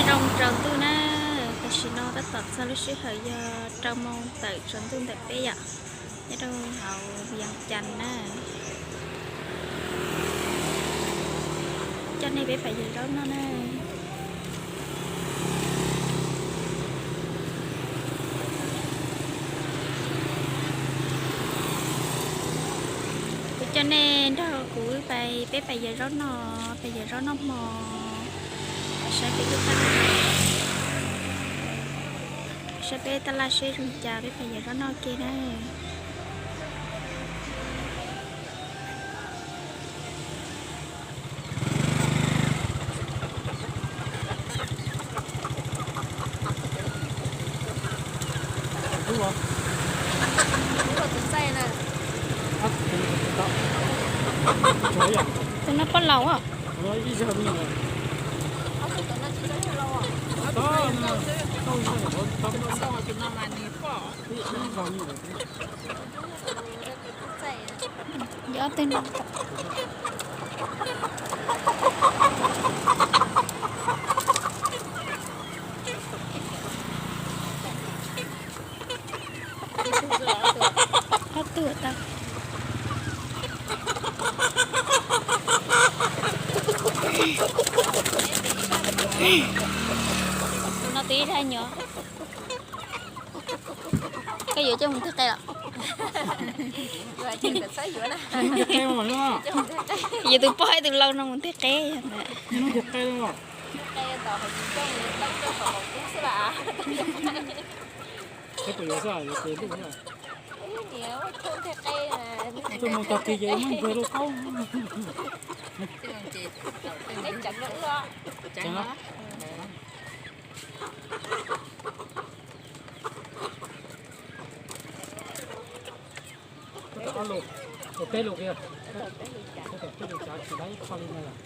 Rau moo tsaus ntuj na, tam sim no tab tom txog lub sij hawm yog rau moo tawm tsaus ntuj ntawm peb yom, nyob rau hauv Vias Cas na. Coj nej peb pais yawm zaub noj na. Kuv coj nej nrog kuv pais, peb pais yawm zaub noj, pais yawm zaub noj hmo, saib peb lub tab, saib peb tab laj seb zoo cas, peb pais yawm zaub noj ke na. Tus no poj laus. Ob tug no. Ob tug tau. Tus no twb ib daig nyuam. Koj yuav coj mus ntiag qe los? Yuav tus poj ib tus lau no mus ntiag qe. Ob lus, peb lus kiag. Peb lus tsav tsis laib qho li no lawm.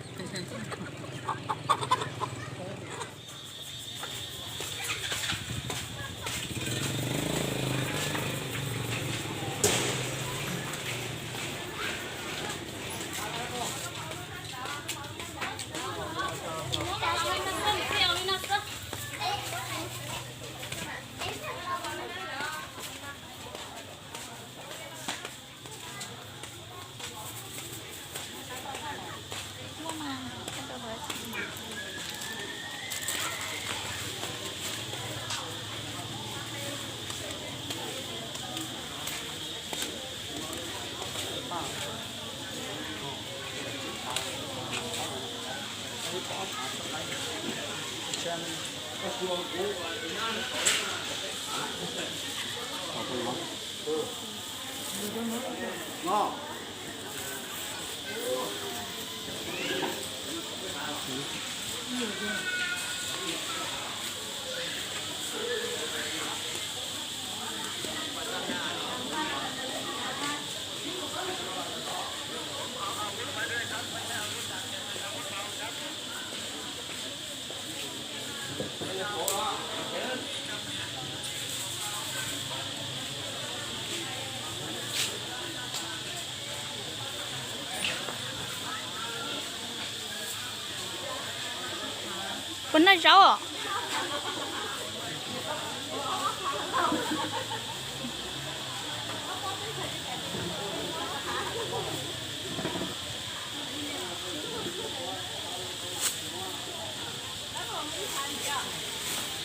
Puas noj zaub?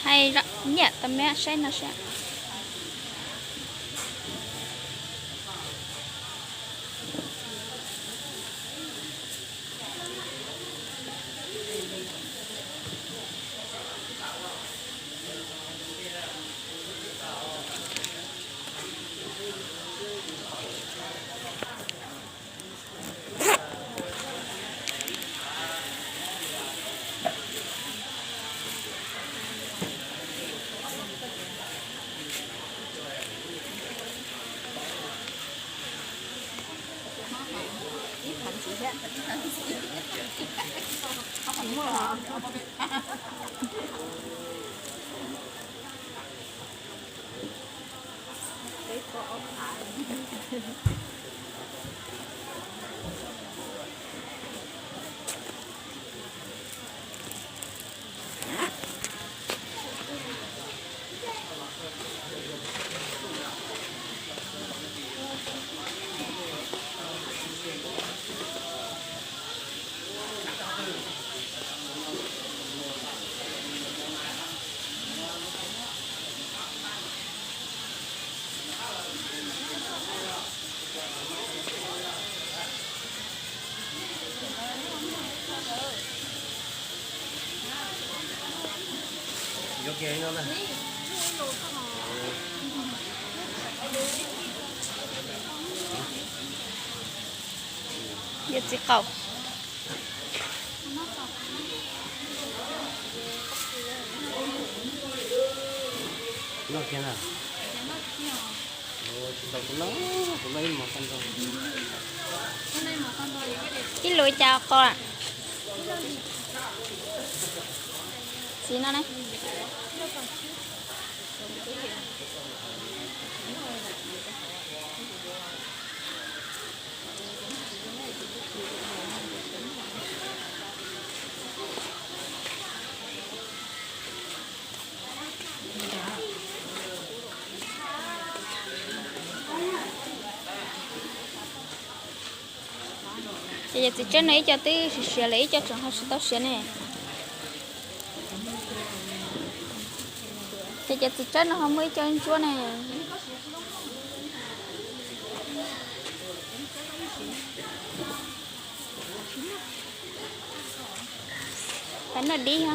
Hais nyiam tau me saib no saib. Yog txiv qaub. Ib lub cas qo? Txiv no ne. Ces yog txiv tsawb no ib co twb siav siav lawm, ib co tseem ho tsis tau siav ne. Ces cov txiv tsawb no ho muaj ib co ntsuab ne. Pab noj dib os.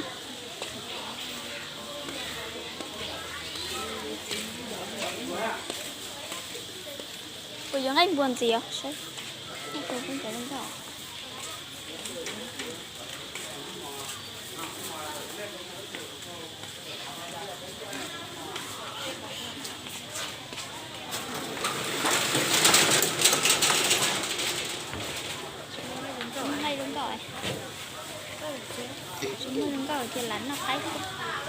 Kuv yuav nqaij npua ntxiv os, saib. Nqaij zoo nkauj, tsis muaj zoo nkauj ces lam noj qaib xwb.